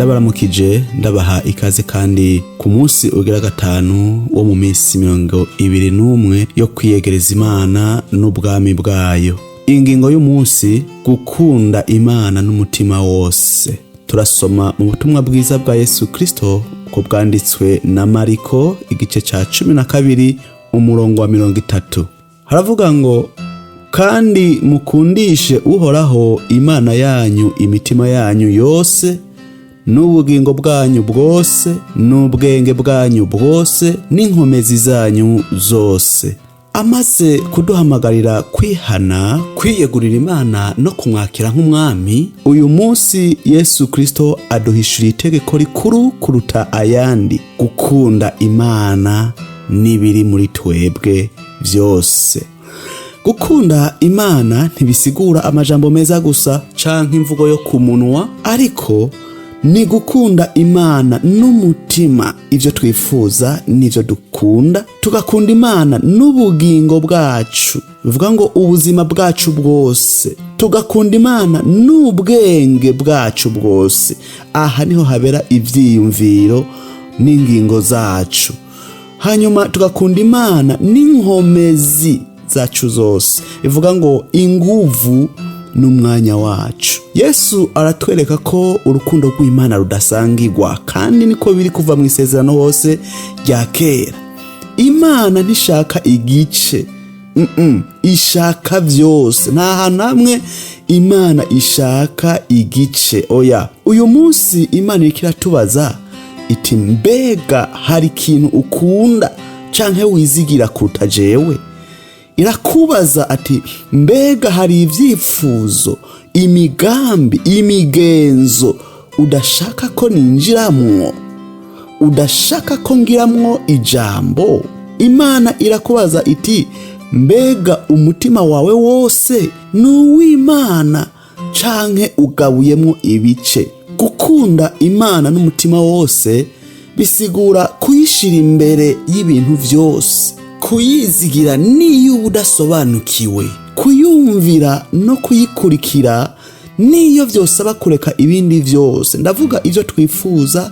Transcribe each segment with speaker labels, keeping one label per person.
Speaker 1: Ndabaramukije, ndabaha ikaze kandi ku munsi ugira gatanu wo mu minsi 21 yo kwiyegereza Imana n'ubwami bwayo. Ingingo y'umunsi: gukunda Imana n'umutima wose. Turasoma mu butumwa bwiza bwa Yesu Kristo uko bwanditswe na Mariko, igice ca 12, umurongo wa 30. Haravuga ngo: "Kandi mukundishe Uhoraho Imana yanyu imitima yanyu yose, n'ubugingo bwanyu bwose, n'ubwenge bwanyu bwose, n'inkomezi zanyu zose." Amaze kuduhamagarira kwihana, kwiyegurira Imana no kumwakira nk'umwami, uyu munsi Yesu Kristo aduhishuriye itegeko rikuru kuruta ayandi: gukunda Imana n'ibiri muri twebwe byose. Gukunda Imana ntibisigura amajambo meza gusa canke imvugo yo ku munwa, ariko ni gukunda Imana n'umutima, ibyo twifuza n'ibyo dukunda. Tugakunda Imana n'ubugingo bwacu, bivuga ngo ubuzima bwacu bwose. Tugakunda Imana n'ubwenge bwacu bwose. Aha niho habera ivyiyumviro n'ingingo zacu. Hanyuma tugakunda Imana n'inkomezi zacu zose, bivuga ngo inguvu n'umwanya wacu. Yesu aratwereka ko urukundo rw'Imana rudasangirwa, kandi niko biri kuva mu Isezerano hose rya Kera. Imana ntishaka igice, ishaka byose. Nta hantu hamwe Imana ishaka igice, oya. Uyu munsi Imana iriko iratubaza iti: "Mbega hari ikintu ukunda canke wizigira kuruta jewe?" Irakubaza ati: "Mbega hari ibyifuzo, imigambi, imigenzo udashaka ko ninjiramwo, udashaka ko ngiramwo ijambo?" Imana irakubaza iti: "Mbega umutima wawe wose ni uw'Imana canke ugabuyemwo ibice?" Gukunda Imana n'umutima wose bisigura kuyishira imbere y'ibintu vyose, kuyizigira niyo uba udasobanukiwe, kuyumvira no kuyikurikira niyo vyosaba kureka ibindi vyose. Ndavuga ibyo twifuza,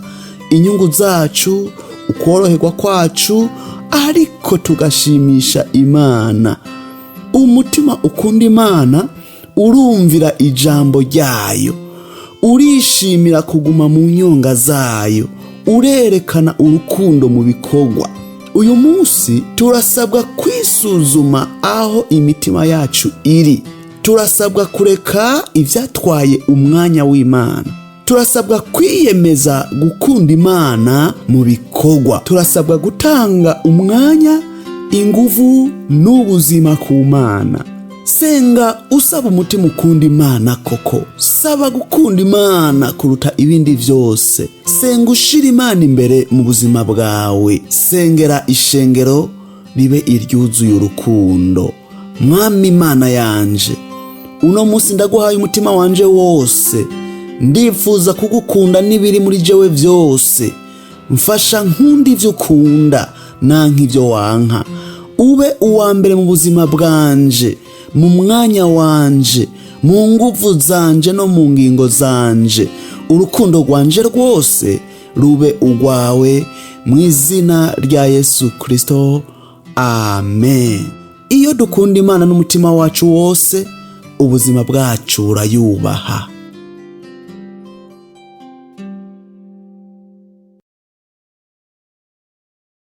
Speaker 1: inyungu zacu, ukoroherwa kwacu, ariko tugashimisha Imana. Umutima ukunda Imana urumvira ijambo ryayo, urishimira kuguma mu nyonga zayo, urerekana urukundo mu bikorwa. Uyu munsi turasabwa kwisuzuma aho imitima yacu iri. Turasabwa kureka ibyatwaye umwanya w'Imana. Turasabwa kwiyemeza gukunda Imana mu bikorwa. Turasabwa gutanga umwanya, inguvu n'ubuzima ku Mana. Senga usaba umutima ukunda Imana koko. Saba gukunda Imana kuruta ibindi byose. Senga ushira Imana imbere mu buzima bwawe. Sengera ishengero ribe iryuzuye urukundo. Mwami Imana yanje, uno munsi ndaguhaye umutima wanje wose. Ndifuza kugukunda n'ibiri muri jewe byose. Mfasha nkunda ivyo ukunda, nanka ivyo wanka. Ube uwa mbere mu buzima bwanje, mu mwanya wanje, mu nguvu zanje no mu ngingo zanje. Urukundo rwanje rwose rube urwawe. Mu izina rya Yesu Kristo, amen. Iyo dukunda Imana n'umutima wacu wose, ubuzima bwacu burayubaha.